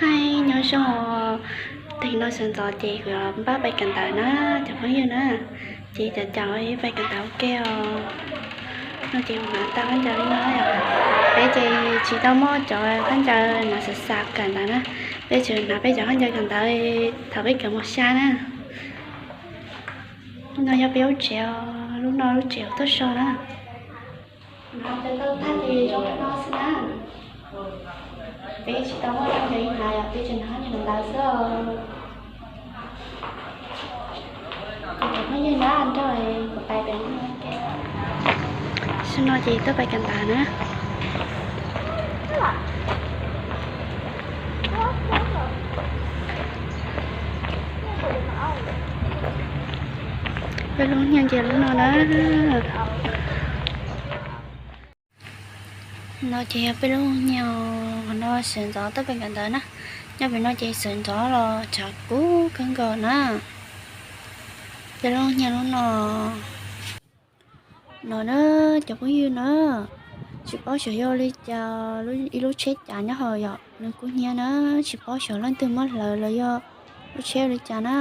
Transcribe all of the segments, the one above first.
Hi, nyob zoo, tam sim no sawv ntxov ces kuv yuav npaj pais kawm ntawv na, cov phooj ywg na, ces caum caum pais kawm ntawv ua ke os. No ces kuv hnav tau khaub ncaws li no yom. Peb ces tsis tau muaj cov khaub ncaws hnav xav xav kawm ntawv na, peb tsuas hnav peb cov khaub ncaws kawm ntawv thaum peb kawm mos xya na. No yog peb lub tsev os, lub no lub tsev uas tuaj so na. Hnav tau tag ces zoo li no xwb na. Peb tsis tau muaj khaub ncaws hnav yom, peb tsuas hnav khaub ncaws kawm ntawv xwb os. Cov phooj ywg na, nrog kuv pais pem no. Xyoo no ces tuaj pais kawm ntawv na. Peb lub nyiag ces lub no na. No ces yog peb lub nyiag, qhov no sawv ntxov tuaj pais kawm ntawv na. Nyob pem no ces sawv ntxov los tshav kub kawg nkaus na. Peb lub nyiag lub no. No na, cov phooj ywg na, tsis paub xyov yog ua li cas ib lub tsheb cav nyob hauv yom, nws kub hnyiab na, tsis paub xyov leej twg muab hlawv los yog lub tsheb ua li cas na,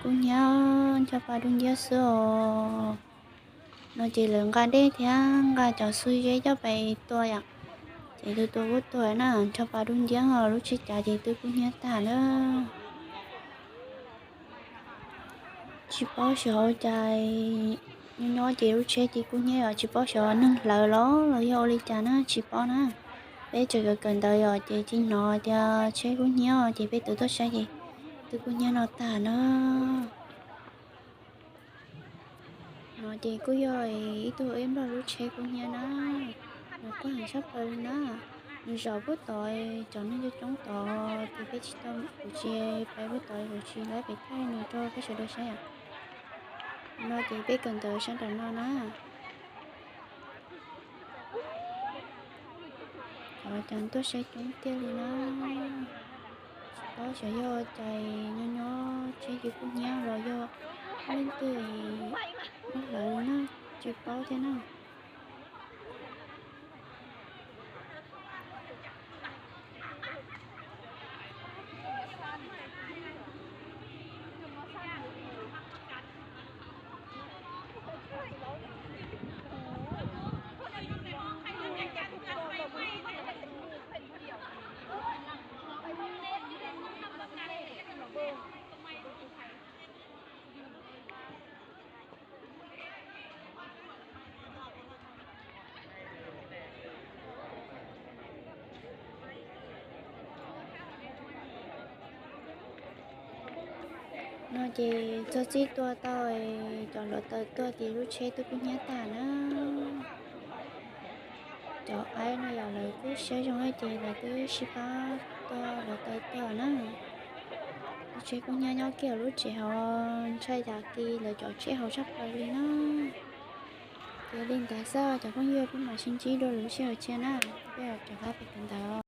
kub hnyiab ncho pa dub nciab xwb os. No ces lawv nqa dej thiab nqa cov xub zeb coj pais tua yom, ces tus tua kuj tuag na, ncho pa dub nciab os, lub tsheb cav ces twb kub hnyiab tag na. Tsis paub xyov ua cas nyob nyob ces lub tsheb ces kub hnyiab os, tsis paub xyov neeg hlawv los los yog ua li cas na, tsis paub na. Peb tseem kawm kawm ntawv yom, ces tsis hnov tias tsheb kub hnyiab ces peb tawm tuaj saib ces twb kub hnyiab no tag na. No ces kuj yog ib tug ib nplog lub tsheb kub hnyiab na, nws kub heev tshaj plaws li na. Nws zaum puag tod, cov neeg coob coob tod ces peb tsis tau, kuv tsis pais puag tod, kuv tsis laib pem thaij nws rau peb sawv daws saib yom. No ces peb kawm ntawv sab nraum no na. Cov tuaj saib coob tiag li na. Tsis paub xyov yog cas nyob nyob tsheb ces kub hnyiab los yog leej twg muab hlawv na, tsis paub thiab na. No ces txog txij tua tau cov hluav taws tuaj ces lub tsheb twb kub hnyiab tag na. Cov aib no yog lawv kuj siab zoo ces lawv twb sib pab tua hluav taws tuaj na. Lub tsheb kub hnyiab nyob kiag lub tsev hauv, ntshai cas kiag lawv cov tsheb hauv tshaj plaws li na. Ces li ntawd xwb cov phooj ywg, peb mam sib ntsib dua lwm lub sij hawm tshiab na. Peb rov qab pem kawm ntawv.